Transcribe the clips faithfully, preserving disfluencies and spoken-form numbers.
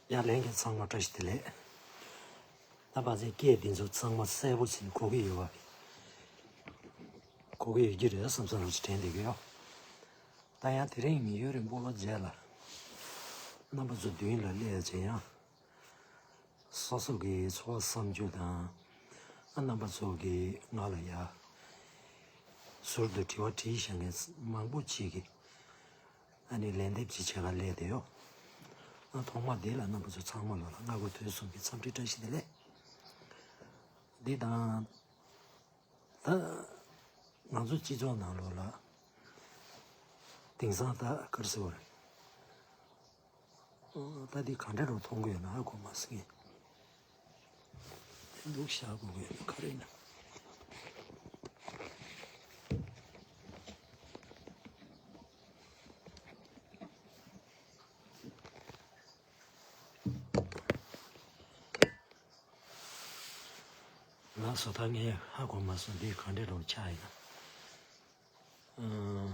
ཡ་ལྷན་རྒྱས་ཚང་མ་བཀྲ་ཤིས་བདེ་ལེགས། ད་ཕལ་ཆེར་སྐད་འདི་ཚོ་ཚང་མ་གསལ་པོ་ཞིག་གོ་གི་ཡོད་པ། གོ་གི་ཡོད་ཀྱི་རེད་བསམ་བསམ་རོགས་ཞིག་དྲན་བསྡད་ཀྱི་ཡོད། ད་ཡང་དེ་རིང་ཡུན་རིང་པོ་རྗེས་ལ་རྣམ་པ་ཚོ་མདུན་ལ་སླེབས་བྱས་ཡང་། སོ་སོ་གི་ཚོར་བ་བསམ་ཚུལ་དང་། ཨ་རྣམ་པ་ཚོ་གི་ང་ལ་ཡ་ཟུར་དུ་དྲི་བ་དྲིས་བཞག་མཁན་མང་པོ་ཅིག་གི་ཨ་ནི་ལན་འདེབས་ཅིག་བྱེད་ག་སླེབས་བསྡད་ཡོད། ཨ་ཐོག་མ་འདི་ལ་རྣམ་པ་ཚོ་ཚང་མ་ལོ་ལ་སྔ་དགོང་དུས་གསུམ་གྱི་འཚམས་འདྲི་བཀྲ་ཤིས་བདེ་ལེགས། འདི་དང་། ད་ང་ཚོ་སྤྱི་ཚོགས་ནང་ལོགས་ལ་དེང་སང་ད་ག་རེ་ཟེར་བ་རེད། ཨོ། ད་འདི་ག་འདྲ་རུ་མཐོང་གི་ཡོད་ན་ཧ་གོ་མ་སོང་ངས། འདུག་བཞག་དགོས་ཀྱི་ཡོད་ན་ག་རེ་ཡིན་ན། ལགས་སོ། ད་ངས་ཧ་གོ་མ་སོང་། འདི་ག་འདྲ་རུ་ཆགས་ཡིན་ན། ཨང་།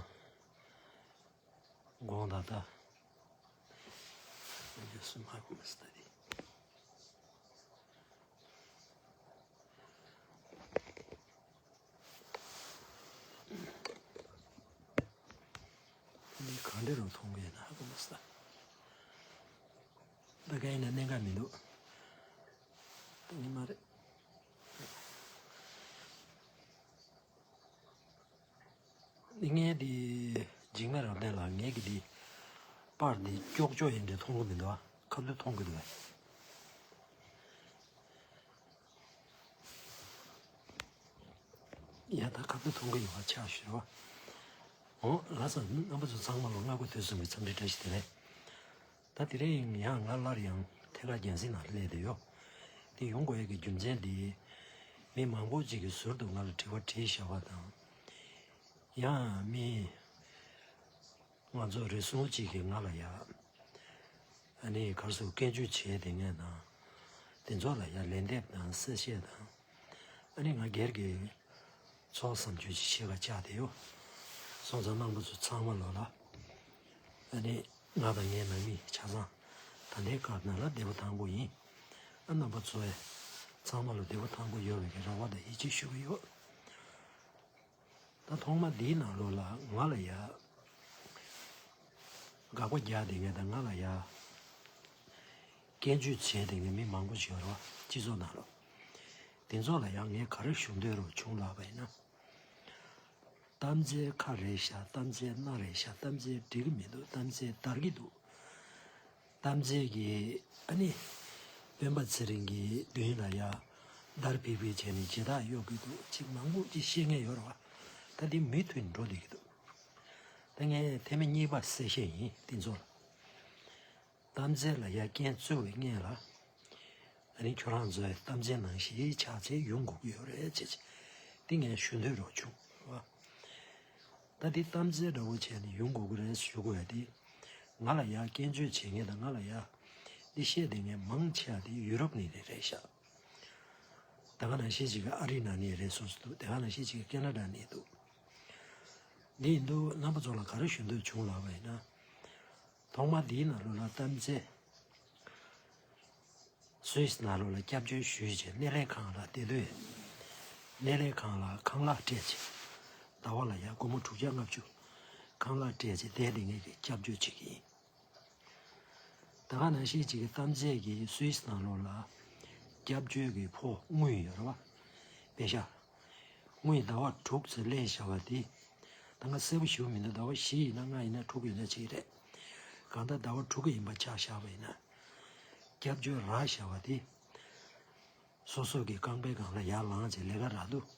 དགོངས་དག་ད། ཡོད་སུ་མ་གོ་མ་སྟ་དེ། འདི་ག་འདྲ་རུ་མཐོང་གི་ཡོད་ན་ཧ་གོ་མ་སྟ། ད་ག་ཡིན་ན་གནད་འགག་མི་འདུག་ད་ངས་མ་རེད། ངས་འདི་འཇིགས་མེད་རབ་བརྟན་ལགས། ངས་ཀྱི་འདི་པར་འདི་ཀྱོག་ཀྱོག་ཡིན་འདྲ་མཐོང་གི་མི་འདུག་ཁ་ཐུག་མཐོང་གི་འདུག་ཡ་ད་ཁ་ཐུག་མཐོང་གི་ཡོད་པ་ཆགས་ཞུ་རོགས། འོ་ལགས་སོ། རྣམ་པ་ཚོ་ཚང་མ་ལ་སྔ་དགོང་དུས་གསུམ་གྱི་འཚམས་འདྲི་བཀྲ་ཤིས་བདེ་ལེགས། ད་དེ་རིང་ཡང་ང་སླར་ཡང་ཐད་ཀར་རྒྱང་སྲིང་ནང་སླེབས་བསྡད་ཡོད། དེ་ཡོང་དགོས་ཡས་ཀྱི་རྒྱུ་མཚན་དེ། མི་མང་པོ་ཅིག་གིས་ཟུར་དུ་ང་ལ་དྲི་བ་དྲིས་བཞག་པ་དང་། ཡང་མི་ང་ཚོ་རེ་ཟུང་ཅིག་གིས་ང་ལ་ཡ། ཨ་ནི་གར་སོང་སྐད་འཇུག་བྱས་དེ་ངས་དང་། དེ་ཚོ་ལ་ཡ་ལན་འདེབས་དང་གསལ་བཤད་དང་། ཨ་ནི་ང་སྒེར་གྱི་ཚོགས་བསམ་ཚུལ་ཅིག་བཤད་ག་བཅར་བསྡད་ཡོད། སོང་ཙང་རྣམ་པ་ཚོ་ཚང་མ་ལོ་ལ། ཨ་ནི་ང་དང་ངའི་ནང་མི་ཆ་ཚང་ད་ལྟའི་སྐབས་ནང་ལ་བདེ་པོ་ཐང་པོ་ཡིན། ཨ་རྣམ་པ་ཚོ་ཡ་ཚང་མ་ལ་བདེ་པོ་ཐང་པོ་ཡོད་པའི་གི་རེ་བ་དང་ཡིད་ཆེས་ཞུ་གི་ཡོད། ད་ཐོག་མ་འདིའི་ནང་ལོགས་ལ་ང་ལ་ཡ། དགག་པ་རྒྱག་བསྡད་མཁན་དང་ང་ལ་ཡ། སྐྱོན་བརྗོད་བྱས་བསྡད་མཁན་མི་མང་པོ་ཞིག་ཡོད་རེད་བ། སྤྱི་ཚོགས་ནང་ལ། དེ་ཚོ་ལ་ཡང་ངས་ག་རེ་ཞུ་འདོད་རུ་བྱུང་ལབ་པ་ཡིན་ན། གཏམ་ཚེ་ཁ་རེད་ཤག་གཏམ་ཚེ་སྣ་རེད་ཤག་གཏམ་ཚེ་འགྲིག་གི་མི་འདུག་གཏམ་ཚེ་འདར་གི་འདུག་གཏམ་ཚེ་གི་ཨ་ནི། སྤེན་པ་ཚེ་རིང་གི་མདུན་ལ་ཡ། འདར་ཕིག་ཕིག་བྱས་ནས་མཇལ་དར་གཡོག་གི་འདུག་ཅིག་མང་པོ་ཅིག་བཤད་མཁན་ཡོད་རེད་བ། ད་དེ་མུ་མཐུད་འགྲོ་བསྡད་ཀྱི་འདུག་ད་ངས་ཐེངས་མ་གཉིས་པ་གསལ་བཤད་ཡིན་དེ་ཚོ་ལ། གཏམ་ཚེ་ལ་ཡ་རྐྱེན་བཙུགས་པའི་སྔོན་ལ། ཨ་ནི་ཁྱོད་རང་ཚོའི་གཏམ་ཚེ་ནང་བཞིན་ཆགས་ཚེ་ཡོང་དགོས་ཀྱི་ཡོད་རེད་ཅེས་ཅེས། འདི་ངས་ཞུ་འདོད་རོགས་བྱུང་བ། ད་འདི་གཏམ་ཚེ་འདྲ་བོ་བྱས་ནས་ཡོང་དགོས་ཀྱི་རེད་ཞུ་དགོས་ཡ་དེ། ང་ལ་ཡ་སྐྱོན་བརྗོད་བྱེད་མཁན་དང་ང་ལ་ཡ། འདི་བཤད་བསྡད་མཁན་མང་ཆེ་བ་དེ་ཡུ་རོབ་ནས་རེད་རེད་ཤག་དེ་ག་ནང་བཞིན་ཅིག་གི་ཨ་རི་ནང་ནས་རེད་སོང་སོང་འདུག་དེ་ག་ནང་བཞིན་ཅིག་གི་ཁེ་ན་ཌ་ནས་འདུག་འདི་ཡིན་དུས་རྣམ་པ་ཚོ་ལ་ག་རེ་ཞུ་འདོད་བྱུང་ལབ་པ་ཡིན་ན། ཐོག་མ་འདིའི་ནང་ལོགས་ལ་གཏམ་ཚེ། སུད་སི་ནང་ལོགས་ལ་སྐྱབས་བཅོལ་ཞུས་བྱས་སྣེ་ལེན་ཁང་ལ་བསྡད་དུས། སྣེ་ལེན་ཁང་ལ་ཁང་གླ་སྤྲད་བྱས། ཟླ་བ་ལ་ཡ་སྒོར་མོ་དྲུག་བརྒྱ་ལྔ་བཅུ། ཁང་གླ་སྤྲད་བྱས་བསྡད་བསྡད་མཁན་གྱི་སྐྱབས་བཅོལ་བྱེད་ཀྱི་ཡིན། ད་ག་ནང་བཞིན་ཅིག་གི་གཏམ་ཚེ་གིས་སུད་སི་ནང་ལོགས་ལ་སྐྱབས་བཅོལ་གྱི་ཕོགས་དངུལ་ཡོད་རེད་བ། པེ་ཤ། དངུལ་ཟླ་བ་དྲུག་ཙམ་ལེན་བཞག་པ་དེ། ད་ང་གསལ་པོ་ཞུ་མི་འདུག་ཟླ་བ་བཞི་ཡིན་ན་ལྔ་ཡིན་ན་དྲུག་ཡིན་ན་གཅིག་རེད། གང་ལྟར་ཟླ་བ་དྲུག་ཡིན་པ་ཆ་བཞག་པ་ཡིན་ན། སྐྱབས་བཅོལ་རག་བཞག་པ་དེ། སོ་སོ་གི་རྐང་པའི་སྒང་ལ་ཡར་ལངས་བྱས་ལས་ཀ་རག་དུས།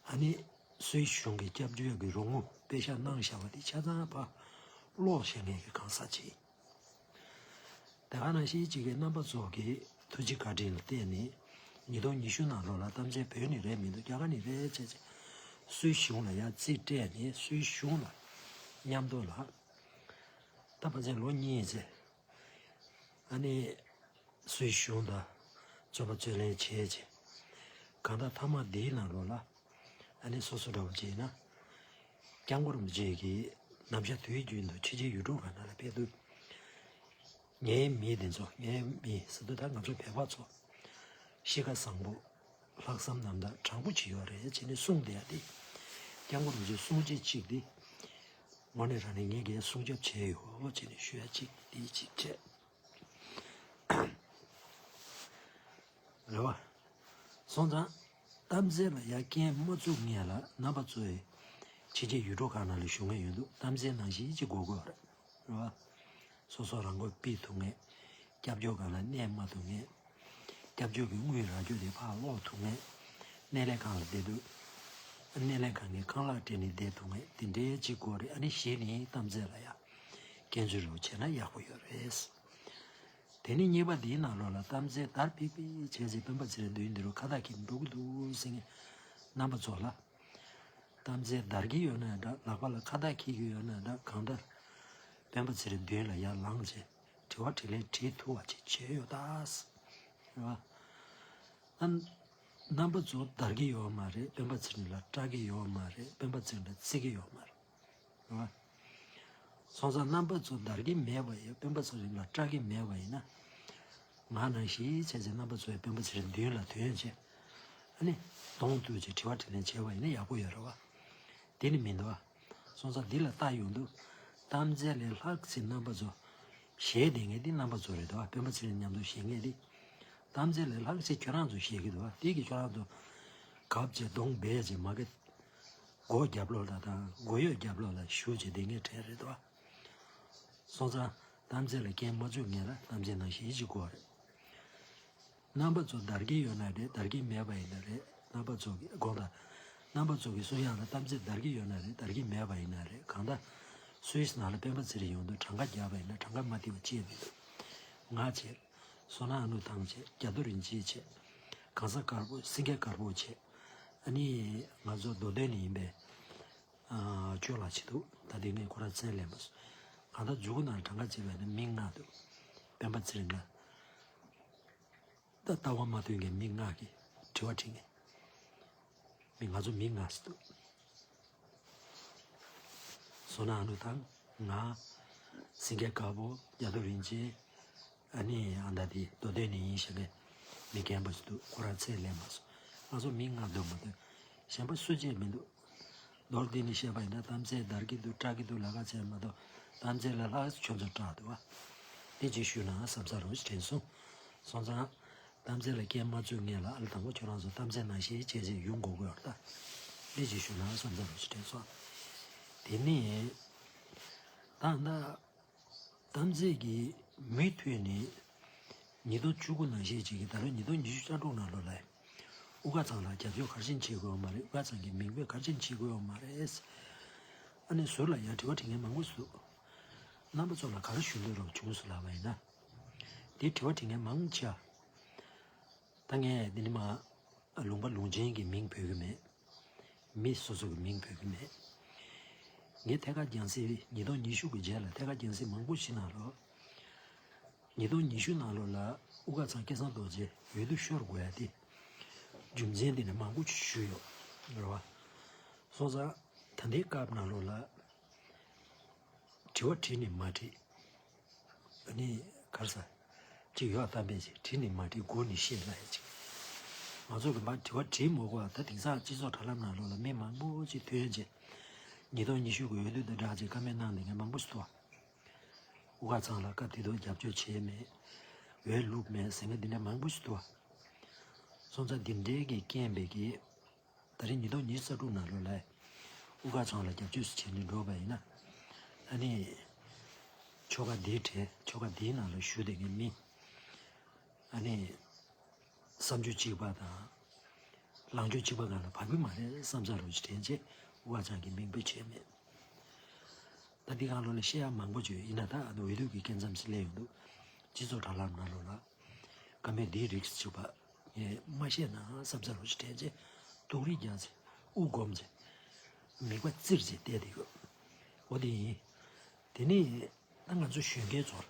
ཨ་ནི། སུད་གཞུང་གི་སྐྱབས་བཅོལ་གྱི་རོགས་དངུལ་པེ་ཤ་གནང་བཞག་པ་དེ་ཆ་ཚང་ཕར་སློག་བཞག་མཁན་གྱི་གང་ཟག་ཅིག་དེ་ག་ནང་བཞིན་གཅིག་གི་རྣམ་པ་ཚོ་གི་ཐུགས་རྗེ་བཀའ་དྲིན་ལ་བརྟེན་ནས། ཉིས་སྟོང་ཉི་ཤུ་ནང་ལོགས་ལ་གཏམ་ཚེ་བོད་ནས་རེད་མི་འདུག་རྒྱ་གར་ནས་རེད་བྱས་བྱས། སུད་གཞུང་ལ་ཡར་རྩིས་སྤྲད་ནས་སུད་གཞུང་ལ་མཉམ་དུ་ལ། ད་ཕལ་ཆེར་ལོ་གཉིས་ཙམ། ཨ་ནི། སུད་གཞུང་དང་རྩོད་པ་རྩོད་ལེན་བྱས་བྱས། གང་ལྟར་མཐའ་མ་འདིའི་ནང་ལོགས་ལ། ཨ་ནི་སོ་སོ་འདྲ་བོ་བྱས་ན། སྐྱབས་མགོན་རིན་པོ་ཆེ་གིས་ནམ་ཞག་དུས་རྒྱུན་དུ་ཕྱི་རྒྱལ་ཡུལ་གྲུ་ཁག་ནང་ལ་ཕེབས་དུས། ངའི་མི་དེ་ཚོ་ངའི་མི་ཟེར་དུས་ད་ང་ཚོ་བོད་པ་ཚོ་གཤིས་ཀ་བཟང་པོ་ལྷག་བསམ་རྣམ་དག་དྲང་པོ་ཅིག་ཡོད་རེད་བྱས་ནས་གསུངས་བསྡད་ཡ་དེ། སྐྱབས་མགོན་རིན་པོ་ཆེའི་གསུང་ཆོས་གཅིག་དེ་དངོས་གནས་རང་ནས་ངས་གའི་སྲུང་སྐྱོབ་བྱས་ཡོད་བྱས་ནས་ཞུ་ཡ་གཅིག་དེ་གཅིག་བྱས། རེད་བ། སོང་ཙང་། གཏམ་རྩལ་ལ་ཡ་རྐྱེན་མ་བཙུགས་སྔོན་ལ་རྣམ་པ་ཚོས་ཕྱི་རྒྱལ་ཡུལ་གྲུ་ཁག་ནང་ལ་བཞུགས་མཁན་ཡོད་འདུག་གཏམ་རྩལ་ནང་བཞིན་ཅིག་དགོས་དགོས་རེད། རེད་བ། སོ་སོ་རང་མགོ་པི་ཐུབ་མཁན། སྐྱབས་བཅོལ་སྒང་ལ་གནས་མ་ཐུབ་མཁན། སྐྱབས་བཅོལ་གྱི་དངུལ་རག་རྒྱུ་དེ་ཕར་སློག་ཐུབ་མཁན། སྣེ་ལེན་ཁང་ལ་བསྡད་དུས། སྣེ་ལེན་ཁང་གི་ཁང་གླ་སྤྲད་ནས་བསྡད་ཐུབ་མཁན་དེ་འདྲའི་ཅིག་དགོས་རེད། ཨ་ནི་གཞི་ནས་གཏམ་རྩལ་ལ་ཡ་རྐྱེན་བྱུས་རུ་བྱས་ན་ཡག་པོ་ཡོད་རེད། དེ་ནས་གཉིས་པ་འདིའི་ནང་ལོགས་ལ་གཏམ་རྩལ་དར་ཕིག་ཕིག་བྱས་ཚེ་སྤེན་པ་ཚེ་རིང་མདུན་འདི་རུ་ཁ་བཏགས་འཁྱེར་འགྲོ་གི་འདུག་ཟེར་མཁན་རྣམ་པ་ཚོ་ལ། གཏམ་རྩལ་དར་གྱི་ཡོད་ན་འདྲ། ལག་པ་ལ་ཁ་བཏགས་འཁྱེར་གྱི་ཡོད་ན་འདྲ། གང་ལྟར་སྤེན་པ་ཚེ་རིང་མདུན་ལ་ཡར་ལངས་བྱས་དྲི་བ་དྲིས་ལན་དྲིས་ཐུབ་པ་ཅིག་བྱས་ཡོད་ད། རེད་བ། ཨ། རྣམ་པ་ཚོ་དར་གྱི་ཡོད་མ་རེད། སྤེན་པ་ཚེ་རིང་ལ་སྐྲག་གི་ཡོད་མ་རེད། སྤེན་པ་ཚེ་རིང་ལ་བརྩི་གི་ཡོད་མ་རེད། རེད་བ། སོང་ཙང་རྣམ་པ་ཚོ་དར་གྱི་མེད་པ་ཡིན། སྤེན་པ་ཚེ་རིང་ལ་སྐྲག་གི་མེད་པ་ཡིན་ན། ང་ནང་བཞིན་བྱས་ཚེ་རྣམ་པ་ཚོས་སྤེན་པ་ཚེ་རིང་མདུན་ལ་ཐོན་བྱས། ཨ་ནི་གདོང་གཏུག་བྱས་དྲི་བ་དྲིས་ལན་བྱས་པ་ཡིན་ན་ཡག་པོ་ཡོད་རེད་བ། དེ་ནི་མི་འདུག་བ། སོང་ཙང་འདི་ལ་ལྟ་ཡོང་དུས། གཏམ་རྩལ་ལས་ལྷག་ཅིག་རྣམ་པ་ཚོ་གཞས་འདེབས་མཁན་འདི་རྣམ་པ་ཚོ་རེད་འདུག་བ། སྤེན་པ་ཚེ་རིང་མཉམ་དུ་གཞས་མཁན་འདི། གཏམ་རྩལ་ལས་ལྷག་ཅིག་ཁྱོད་རང་ཚོ་གཞས་ཀྱི་འདུག་བ། དེ་གི་ཁྱོད་རང་ཚོ་གབ་བྱས་གདོང་སྦས་བྱས་མ་གི་སྒོ་རྒྱབ་ལོགས་ལ་དང་སྒོ་ཡོལ་རྒྱབ་ལོགས་ལ་བཞུགས་བྱས་བསྡད་མཁན་གྲས་རེད་འདུག་བ། སོང་ཙང་གཏམ་རྩལ་ལ་རྐྱེན་མ་བཙུགས་སྔོན་ལ་གཏམ་རྩལ་ནང་བཞིན་ཞིག་དགོས་རེད། རྣམ་པ་ཚོ་དར་གྱི་ཡོད་ན་རེད། དར་གྱི་མེད་པ་ཡིན་ན་རེད། རྣམ་པ་ཚོ་གི་དགོངས་དག་རྣམ་པ་ཚོ་གི་གསུང་ཡག་ལ་གཏམ་རྩལ་དར་གྱི་ཡོད་ན་རེད། དར་གྱི་མེད་པ་ཡིན་ན་རེད། གང་ལྟར་སུད་སི་ནང་ལ་སྤེན་པ་ཚེ་རིང་ཡོང་དུས་གྲངས་ཀ་བརྒྱབ་པ་ཡིན་ན་གྲངས་ཀ་མ་བརྩི་བ་ཅི་ཡང་མི་འདུག་ང་བྱས། བསོད་ནམས་ཨ་ནུ་ཐང་བྱས། རྒྱ་རྡོ་རིན་ཆེན་བྱས། གང་ཟག་དཀར་པོ་སེང་གེ་དཀར་པོ་བྱས། ཨ་ནི་ང་ཚོ་མདོ་སྟོད་ནས་ཡིན་པའི་ཨ་ཅོ་ལགས་བྱས་འདུག་ད་དེ་ངས་ཁོ་རང་མཚན་ལེན་པ་སོང་། གང་ལྟར་མཇུག་གུ་ནང་གྲངས་ཀ་བརྩིས་པ་ཡིན་ན་མི་ལྔ་འདུག་སྤེན་པ་ཚེ་རིང་ལ། ད་ལྟ་བ་མ་ཐོན་མཁན་མི་ལྔ་གིས་དྲི་བ་དྲིས་མཁན། མི་ང་ཚོ་མི་ལྔ་ཞིག་འདུག་བསོད་ནམས་ཨ་ནུ་དང་ང་། སེང་གེ་དཀར་པོ། རྒྱ་རྡོ་རིན་ཆེན། ཨ་ནི་ཨ་མདའ་དེ་མདོ་སྟོད་ནས་ཡིན་ཞེས་པའི་མི་རྒན་པ་ཞིག་འདུག་ཁོ་རང་མཚན་ལེན་མ་སོང་། ང་ཚོ་མི་ལྔ་འདུག་མ་གཏོགས་གཞན་པ་སུ་གཅིག་མི་འདུག་མདོར་བསྡུས་ནས་བཤད་པ་ཡིན་ན་གཏམ་ཚད་དར་གྱི་འདུག་སྐྲག་གི་འདུག་ལབ་ཁ་བྱས་མ་གཏོགས་གཏམ་ཚད་ལས་ལྷག་ཁྱོད་ཚོ་སྐྲག་འདུག་བ། དེ་ཅིག་ཞུས་ན་བསམ་ས་རུ་དྲན་སོང་། སོང་ཙང་། གཏམ་ཚད་ལ་རྐྱེན་མ་བཙུགས་སྔོན་ལ་ཨ་ལ་དང་པོ་ཁྱོད་རང་ཚོ་གཏམ་ཚད་ནང་བཞིན་བྱས་ཚེ་ཡོང་དགོས་ཀྱི་ཡོད་རེད་ད། འདི་ཅིག་ཞུ་ན་བསམ་ཚར་རོགས་ཞེས་དྲན་སོང་། དེ་ནས་ད་ལྟ་གཏམ་ཚད་ཀྱི་མུ་མཐུད་ནས་ཉིས་སྟོང་བཅུ་དགུ་ནང་བཞིན་ཅིག་གི་ད་རེས་ཉིས་སྟོང་ཉི་ཤུ་རྩ་དྲུག་ནང་ལོགས་ལ་དབུ་དཀར་ཚང་ལ་རྒྱབ་སྐྱོར་ག་རེ་བྱེད་དགོས་ཡོད་མ་རེད། དབུ་དཀར་ཚང་གི་མིང་དཔེ་ག་རེ་བྱེད་དགོས་ཡོད་མ་རེད། ཨ་ནི་ཟུར་ལ་ཡང་དྲི་བ་དྲི་མཁན་མང་པོ་ཞིག་འདུག་རྣམ་པ་ཚོ་ལ་ག་རེ་ཞུ་འདོད་རོགས་བྱུང་སོང་ལབ་པ་ཡིན་ན། དེ་དྲི་བ་དྲི་མཁན་མང་ཆེ་བ། ད་ངས་འདི་ནི་མ། ལུང་པ་ལུང་ཆེན་གྱི་མིང་འབོད་ཀྱི་མེད། མི་སོ་སོ་གི་མིང་འབོད་ཀྱི་མེད། ངས་ཐད་ཀར་རྒྱང་སྲིང་ཉིས་སྟོང་ཉི་ཤུ་གི་རྗེས་ལ་ཐད་ཀར་རྒྱང་སྲིང་མང་པོ་ཞིག་ནང་ལོགས། ཉིས་སྟོང་ཉི་ཤུ་ནང་ལོགས་ལ་དབུ་དཀར་ཚང་སྐལ་བཟང་རྡོ་རྗེ་འོས་བསྡུ་ཤོར་དགོས་ཡ་དེ། རྒྱུ་མཚན་དེ་ནི་མང་པོ་ཞིག་ཞུས་ཡོད་རེད་བ། སོང་ཙང་ད་ལྟའི་སྐབས་ནང་ལོགས་ལ། དྲི་བ་དྲིས་ནས་མ་དྲིས། ཨ་ནི་ག་རེ་ཟ། ཅིག་ཡོད་གཏམ་དཔེ་ཅིག་དྲིས་ནས་མ་དྲིས་མགོ་ནས་བཤད་ལབ་ཡ་ཅིག་ང་ཚོ་གི་མ་དྲི་བ་དྲིས་མ་དགོས་པ་ད་དེང་སང་སྤྱི་ཚོགས་དྲ་ལམ་ནང་ལོགས་ལ་མི་མང་པོ་ཅིག་ཐོན་རྗེས། ཉིས་སྟོང་ཉི་ཤུ་གི་འོས་བསྡུ་དང་སྦྲགས་རྗེས་བཀའ་མོལ་གནང་བསྡད་མཁན་མང་པོ་ཞིག་འདུག་བ། དབུ་དཀར་ཚང་ལ་སྐབས་དེ་དུས་རྒྱབ་སྐྱོར་བྱས་མེད། འོས་བླུགས་མེད་ཟེར་མཁན་འདི་འདྲ་མང་པོ་ཞིག་འདུག་བ། སོང་ཙང་འདི་འདྲའི་གི་རྐྱེན་པས་ཀྱི། ད་རེས་ཉིས་སྟོང་ཉི་ཤུ་རྩ་དྲུག་ནང་ལོགས་ལ་དབུ་དཀར་ཚང་ལ་རྒྱབ་སྐྱོར་བྱས་ནས་འགྲོ་བ་ཡིན་ན། ཨ་ནི་ཆོལ་ཁ་འདིའི་གྲས་ཆོལ་ཁ་འདིའི་ནང་ལ་བཞུགས་བསྡད་མཁན་མི། ཨ་ནི་བསམ་སྤྱོད་གཅིག་པ་དང་། ལངས་ཕྱོགས་གཅིག་པ་སྒང་ལ་བབ་ཀྱི་མ་རེད་བསམ་ཚར་རོགས་ཅིག་དྲན་རྗེས་དབུ་དཀར་ཚང་གི་མིང་འབོད་བྱས་མེད། ད་འདི་སྒང་ལོགས་ལ་བཤད་ཡ་མང་པོ་བརྗོད་ཡིན་ན་ད་ཨ་ནི་འོས་བསྡུ་གི་སྐབས་མཚམས་སུ་སླེབས་ཡོང་འདུག་སྤྱི་ཚོགས་དྲ་ལམ་ནང་ལོགས་ལ། བཀའ་མོལ་འདིའི་རིགས་སུ་ཆུད་པ། ངས་མ་བཤད་ན་བསམ་ཚར་རོགས་ཞེས་དྲན་རྗེས་ཐུགས་རིག་རྒྱག་ཚེ་དབུ་སྒོམ་ཚེ། མིད་པ་བཙིར་ཚེ་བལྟས་བསྡད་ཡོད། འོ་དེ་ཡིན། དེ་ནས་ད་ང་ཚོ་གཞོན་སྐྱེས་ཚོར།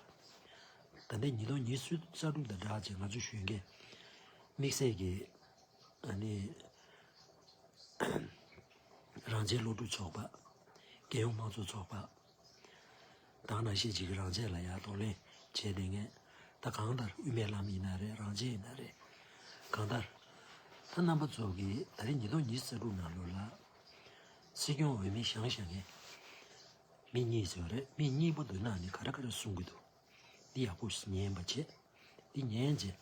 ད་ལྟའི་ཉིས་སྟོང་ཉི་ཤུ་རྩ་དྲུག་དང་སྦྲགས་ཚེ་ང་ཚོ་གཞོན་སྐྱེས། དམིགས་བསལ་གྱི། ཨ་ནི། རང་བཙན་སློབ་ཕྲུག་ཚོགས་པ། རྒྱལ་ཡོངས་དམངས་གཙོ་ཚོགས་པ། དེ་ནང་བཞིན་གཅིག་གི་རང་བཙན་ལ་ཡང་གདོང་ལེན་ བྱས་བསྡད་མཁན། ད་གང་ལྟར་དབུ་མའི་ལམ་ཡིན་ན་རེད། རང་བཙན་ཡིན་ན་རེད། གང་ལྟར་ད་རྣམ་པ་ཚོ་གིས་ད་རེས་ཉིས་སྟོང་ཉི་ཤུ་རྩ་དྲུག་ནང་ལོགས་ལ་སྲིད་སྐྱོང་འོས་མི་བཞེངས་བཞེངས་མཁན་མི་གཉིས་ཡོད་རེད། མི་གཉིས་པོ་འདི་ནང་ནས་ག་རེ་ག་རེ་གསུང་གི་འདུག་འདི་ཡག་པོ་ཉན་པ་བྱས། འདི་ཉན་རྗེས།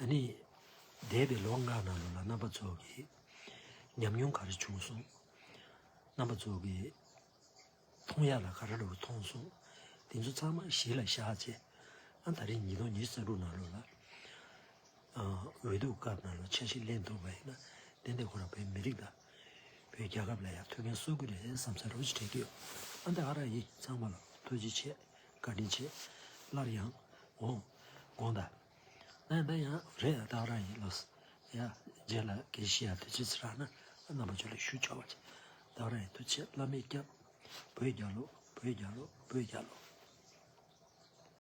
ཨ་ནི། འདས་པའི་ལོ་ལྔ་ནང་ལོགས་ལ་རྣམ་པ་ཚོ་གི་ཉམས་མྱོང་ག་རེ་བྱུང་སོང་། རྣམ་པ་ཚོ་གི་མཐོང་ཡག་ལ་ག་རེ་འདྲ་བོ་མཐོང་སོང་། དེ་ཚོ་ཚང་མ་གཞི་ལ་བཞག་བྱས། ཨ་ད་རེས་ཉིས་སྟོང་ཉི་ཤུ་རྩ་དྲུག་ནང་ལོགས་ལ། ཨ་འོས་བསྡུ་སྐབས་ནང་ལ་འཆར་གཞི་ལེན་ཐུབ་པ་ཡིན་ན། དེ་འདྲ་ཁོ་རང་བོད་མི་རིགས་དང་། བོད་རྒྱལ་ཁབ་ལ་ཡང་ཐུགས་ཕན་གསོས་ཀྱི་རེད་བསམ་ས་རོ་ཅིག་དྲན་གྱི་ཡོད། ཨ་འདི་ག་རང་ཡིན། ཚང་མ་ལ་ཐུགས་རྗེ་ཆེ། བཀའ་དྲིན་ཆེ། སླར་ཡང་འོང་། དགོངས་དག་ཨ་འདི་ཡང་རེད། ད་ག་རང་ཡིན་ལགས། ཡ། རྗེས་ལ་སྐད་ཆ་བཤད་ཡ་དུས་ཚོད་ཚེ་རག་ན་རྣམ་པ་ཚོ་ལ་ཞུ་ཆོག་པ་བྱེད། ད་ག་རང་ཡིན། ཐུགས་རྗེ་ཆེ། བླ་མའི་སྐྱབས། བོད་རྒྱལ་ལོ། བོད་རྒྱལ་ལོ། བོད་རྒྱལ་ལོ།